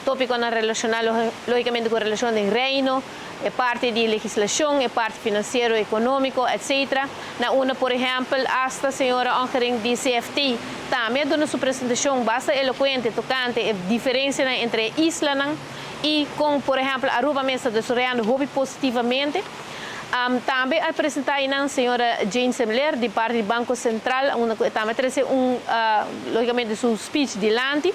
Tópikonan relashoná lógikamente ku relashon den Reino, e parti di legislashon, e parti finansiero, ekonómiko, etc. Na unda por ehèmpel asta señora Ongering di CFT tambe a duna su presentashon basta elokuente tokante e diferensianan entre e islanan i kon por ehèmpel Aruba mes ta desaroyando hopi positivamente. Tambe a presentá einan señora Jane Semler di parti di Banko Sentral unda ku e tambe a trese un lógikamente su speech dilanti.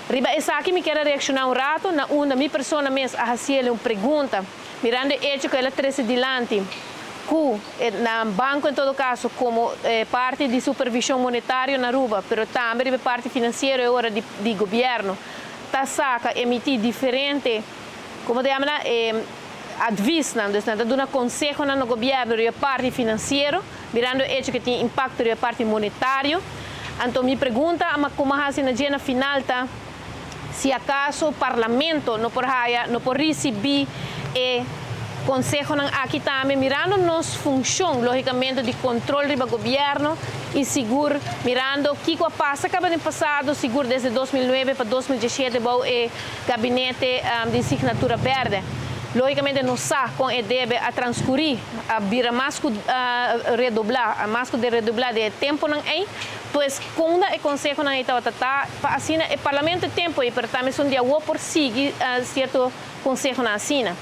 Riba esaki mi kier a reakshoná un ratu na unda mi persona mes a hasiel un pregunta, mirando e echo ku el a trese dilanti ku e na banko en todo kaso komo parti di supervishon monetario na Aruba, pero tambe riba e parti finansiero e ora di di gobièrnu ta saka emití diferente komo ta yama nan e advisnan, dus nan ta duna konsehonan na gobièrnu riba e parti finansiero, mirando e echo ku tin impakto riba e parti monetario. Anto mi pregunta ama komo a hasi na dje na final ta si akaso Parlamento no por haya, no por risibí e konsehonan aki tambe mirando nos funshon lógikamente di kontrol riba gobièrnu i sigur mirando kiko a pasa kaba den pasado sigur desde 2009 pa 2017 bou e gabinete di signatura bèrdè. Lógikamente nos sa kon e debe a transkurí, a bira mas ku redoblá, a mas ku de redoblá den e tempunan ei. Pues kunda e konsehonan ei tabata ta pa asina e Parlamento e tempu ei, pero tambe esun di awor por sigui sierto konsehonan asina.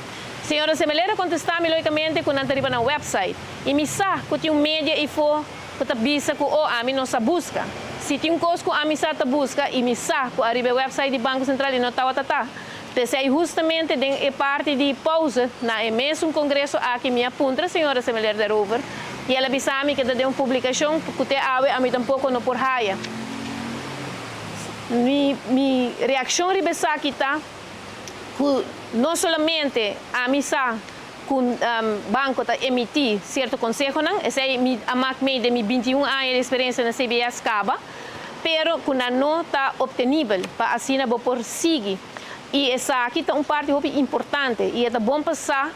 Señora Semeler a kontestá mi lógikamente ku nan ta riba nan wèpsait. I mi sa ku tin un media eifó ku ta bisa ku oh ami no sa buska. Si tin un kos ku ami sa ta buska i mi sa ku ariba e wèpsait di Banko Sentral i no tabata ta. P'esei hustamente den e parti di pauze na e mesun kongreso aki mi a puntra señora Semeler daarover i el a bisa mi ke ta den un publikashon ku te awe ami tampoko no por haya. Mi mi reakshon riba esaki ta ku no solamente ami sa ku banko ta emití sierto konsehonan, esei mi a mak mei den mi 21 aña di eksperensia na CBS kaba, pero ku nan no ta optenibel pa asina bo por sigui. I esaki ta un parti hopi importante i e ta bon pa sa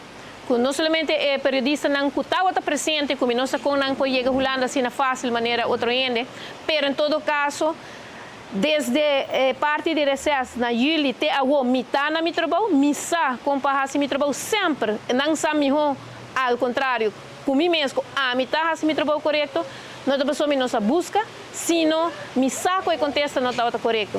ku no solamente e periodistanan ku tabata presente ku mi no sa kon nan por yega Hulanda asina fásil manera otro hende, pero en todo kaso desde e parti di reses na yüli te awo mi ta na mi trabou, mi sa kon pa hasi mi trabou semper, nan sa mihó al kontrario ku mi mes ku ami ta hasi mi trabou korekto, no ta pasobra mi no sa buska, sino mi sa ku e kontesta no tabata korekto.